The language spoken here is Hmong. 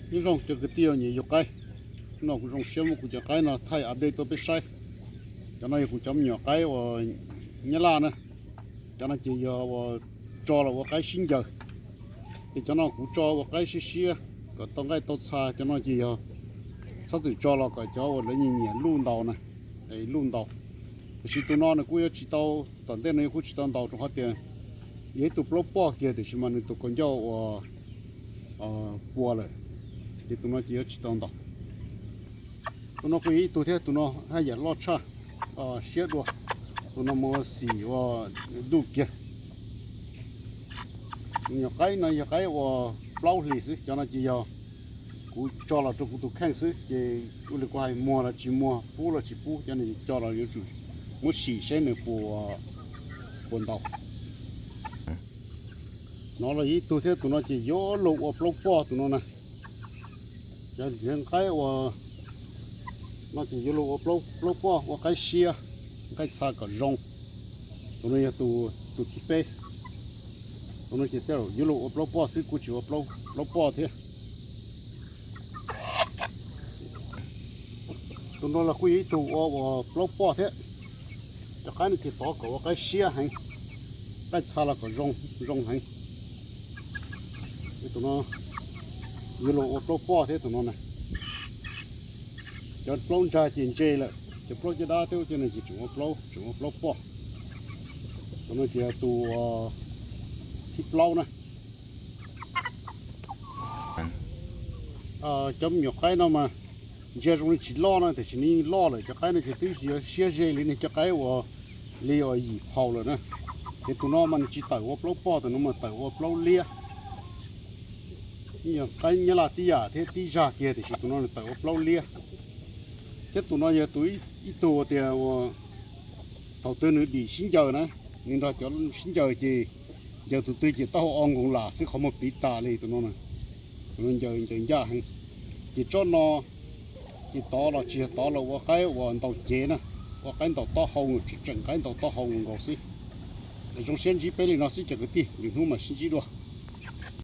Nyob zoo cov kwv tij nyiam yug qaib, no kuv zoo siab muab kuv cov qaib no thaij update tuaj peb saib. Cov no yog kuv cov me nyuam qaib uas nyab laj na. Cov no ces yog uas tso los ua qaib sib ncaws. Ces cov no kuv tso ua qaib siab siab kom tau nqaij tau txha. Cov no ces yog txhob txwm tso los kom cov uas lawv nyiam nyiam luj ntaus na, luj ntaus. Tiam sis tus no nws kuj yuav tsis tau, tom ntej no yuav kuj tsis tau ntaus rau qhov tias yog ib tug plaub poj kiag tiam sis mas nws tus kaus ncauj uas pua lawm, ces tus no ces yuav tsis tau ntaus. Tus no kuj yog ib tug thiab, tus no haj yam loj tshaj siab dua. Tus no mus xim ua ntuj kiag. Nyuam qaib no yog qaib uas plaub hlis xwb, cov no ces yog kuv tso los rau kuv tus kheej xwb, ces ua li kuv hais muag los tsis muag, pub los tsis pub, cov no coj los yuav tsum muab sim seb nws puas, puas ntaus. No los ib tug thiab, tus no ces yuav luag ua plaub poj tus no na. Cov qaib uas no ces yuav luag ua plaub poj, ua qaib siab, nqaij txha kom zoo. Tus no yog tus thib peb. Tus no ces tej zaum yuav luag ua plaub poj xwb, kuj tsis ua plaub poj thiab. Tus no los kuj yog ib tug ua uas plaub poj thiab. Cov qaib no ces tov kom ua qaib siab heev, nqaij txha los kom zoo, zoo heev. Tus no yuav luag ua plaub poj thiab tus no na. Cov plaub ntsag ces ntse lawm, cov plaub caj dab thiab ua cov no ces tseem ua plaub, tseem ua plaub poj. Tus no ces tus thib plaub na. Cov me nyuam qaib no mas ntsia zoo li tsis loj na, tiam sis nws yeej loj lawm. Cov qaib no ces twb yuav siab ze li nej cov qaib uas li uas yim phaus lawm na. Ces tus no mas nws tsis tawm ua plaub poj, tus no mas tawm ua plaub liab. Qaib nyab laj tib yam thiab tib zaj kiag, tiam sis tus no nws tawm ua plaub liab. Thiab tus no yog tus ib tug tias uas thaum twg nws dim sib ncaws na, nws nrog cov sib ncaws ces ncaws tus twg ces taub hau o nkoos lam xwb, qhov muag piv tas li tus no. Tus no ncaws ncaws ncaj heev. Ces tsob no ces tov los tsis yog tov los ua qaib uas ntaus cev na, ua qaib ntaus taub hau, tseem qaib ntaus taub hau nkaus xwb. Zoo siab ntsib peb li no xwb cov kwv tij, lwm hnub mam sib ntsib dua.